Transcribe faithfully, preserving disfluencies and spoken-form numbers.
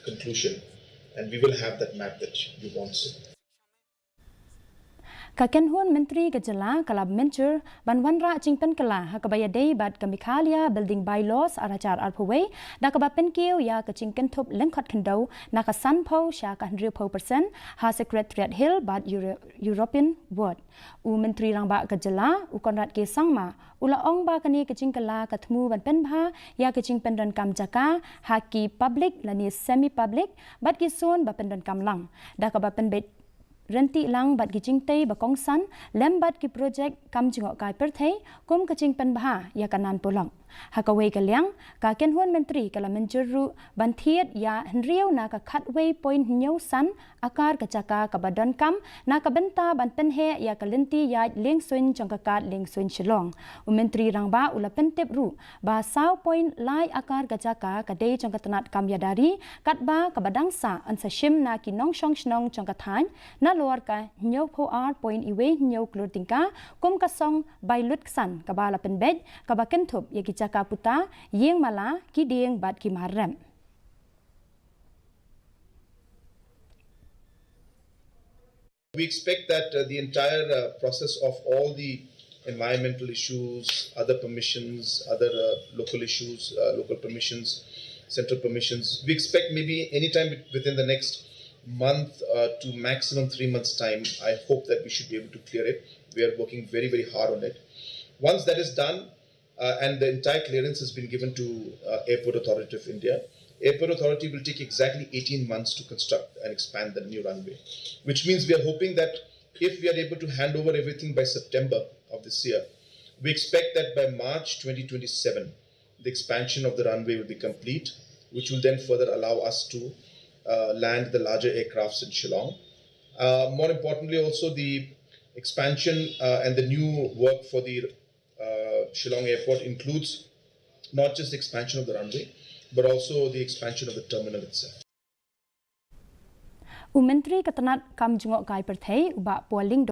conclusion, and we will have that map that you want soon. Ka kynhun myntri ka jylla ka la mynjur ban wanrah jingpynkylla ha kaba ïadei bad ka Meghalaya Building Bylaws ar hajar arphew wei, da kaba pynkiew ïa ka jingkynthup lyngkhot khyndew na ka sanphew sha ka hynriewphew percent ha Secretariat Hill bad Euro- European Ward. U Myntri Rangbah ka jylla, u Conrad K Sangma, u la ong ba kane ka jingkylla ka thmu ban pynbha ïa ka jingpyndonkam jaka ha ki public lane semi public bad ki zone ba pyndonkam lang, da kaba pynbeit ryntih lang bad ki jingtei ba kongsan lem bad ki projek kam jngohkai pyrthei kum ka jingpynbha ïa ka nan polok. Ha kawei ka liang, ka kynhun myntri ka la mynjur ruh ban thied ïa hynriew na ka khatwei point hynñiew san akar ka jaka kaba donkam na ka bynta ban pynheh ïa ka lynti ïaid liengsuiñ jong ka kad liengsuiñ Shillong. U Myntri Rangbah u la pyntip ruh ba saw point lai akar ka jaka ka dei jong ka tnat kam ïada ri, katba kaba dang sah yn sa shim na ki nongshong shnong jong ka thaiñ nalor ka hynñiewphew ar point iwei hynñiew klur tyngka kum ka song bai lutksan kaba la pynbeit kaba kynthup ïa ki jaka puta, ïing mala, ki dieng bad ki mar rep. We expect that uh, the entire uh, process of all the environmental issues, other permissions, other uh, local issues, uh, local permissions, central permissions, we expect maybe anytime within the next month uh, to maximum three months' time, I hope that we should be able to clear it. We are working very, very hard on it. Once that is done, uh, and the entire clearance has been given to uh, Airport Authority of India. Airport Authority will take exactly eighteen months to construct and expand the new runway, which means we are hoping that if we are able to hand over everything by September of this year, we expect that by March twenty twenty-seven, the expansion of the runway will be complete, which will then further allow us to uh, land the larger aircrafts in Shillong. Uh, more importantly, also the expansion uh, and the new work for the uh, Shillong airport includes not just the expansion of the runway, but also the expansion of the terminal itself. U Myntri ka tnat kam jngohkai pyrthei, u Bah Paul Lyngdoh,